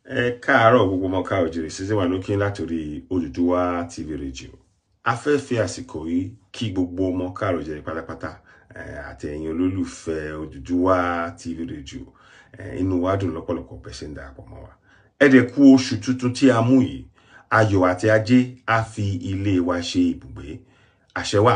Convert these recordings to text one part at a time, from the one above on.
Ẹ káàárọ̀, gbogbo ọmọ káàárọ̀ oòjíire. Season one ló kí n látòrí Odùduwà TV Radio. A fẹ́ fi àsìkò yìí kí gbogbo ọmọ káàárọ̀ oòjíire pátápátá àti ẹ̀yin olólùfẹ́ Odùduwà TV Radio. Inú wa dùn lọ́pọ̀lọpọ̀ bẹ́ẹ̀ ṣe ń darapọ̀ mọ́ wa. Ẹ dẹ̀ kú oṣù tuntun tí a mú yìí. Ayọ̀ àti ajé á fi ilé wa ṣe ibùgbé. Àṣẹ wà,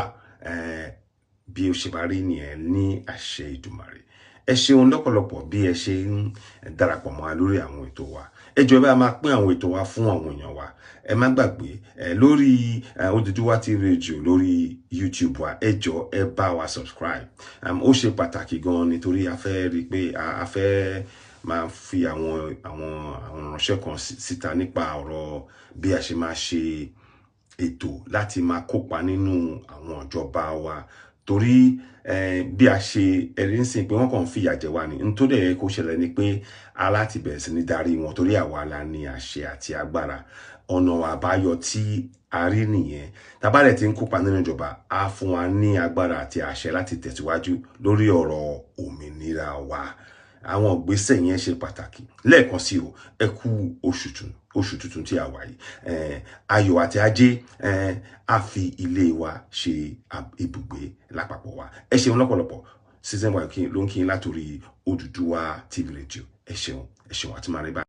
bí ó ṣe bá rí nìyẹn ní àṣẹ Ìdùmarè. Ẹ ṣeun lọ́pọ̀lọpọ̀ bí ẹ ṣe ń darapọ̀ mọ́ wa lórí àwọn ètò wa. Ẹ jọ̀ọ́, ẹ bá máa pín àwọn ètò wa fún àwọn èèyàn wa. Ẹ má gbàgbé ẹ lórí Odùduwà TV Radio lórí YouTube wa. Ẹ jọ̀ọ́, ẹ bá wa subscribe. Ó ṣe pàtàkì gan nítorí a fẹ́ rí i pé a fẹ́ máa fi àwọn ìránṣẹ́ kan síta nípa ọ̀rọ̀ bí a ṣe máa ṣe ètò láti máa kópa nínú àwọn ìjọba wa, torí bí a ṣe ẹ̀rí ń sìn pé wọ́n kàn ń fìyà jẹ wá ni. N tó dẹ̀ yẹ kó ṣẹlẹ̀ ni pé a láti bẹ̀rẹ̀ sí ní darí wọn, torí àwa la ní àṣẹ àti agbára. Ọ̀nà àbáyọ tí a rí nìyẹn. Tá bá dẹ̀ ti ń kópa nínú ìjọba, á fún wa ní agbára àti àṣẹ láti tẹ̀síwájú lórí ọ̀rọ̀ òmìnira wa. Àwọn ìgbésẹ̀ yẹn ṣe pàtàkì. Lẹ́ẹ̀kan sí o, ẹ kú oṣù tuntun tí a wà yìí. Ayọ̀ àti ajé á fi ilé wa ṣe ibùgbé lápapọ̀ wa. Ẹ ṣeun lọ́pọ̀lọpọ̀. Season one ló ń kí n látòrí Odùduwà TV Radio. Ẹ ṣeun, ẹ ṣeun àti máa rí báyìí.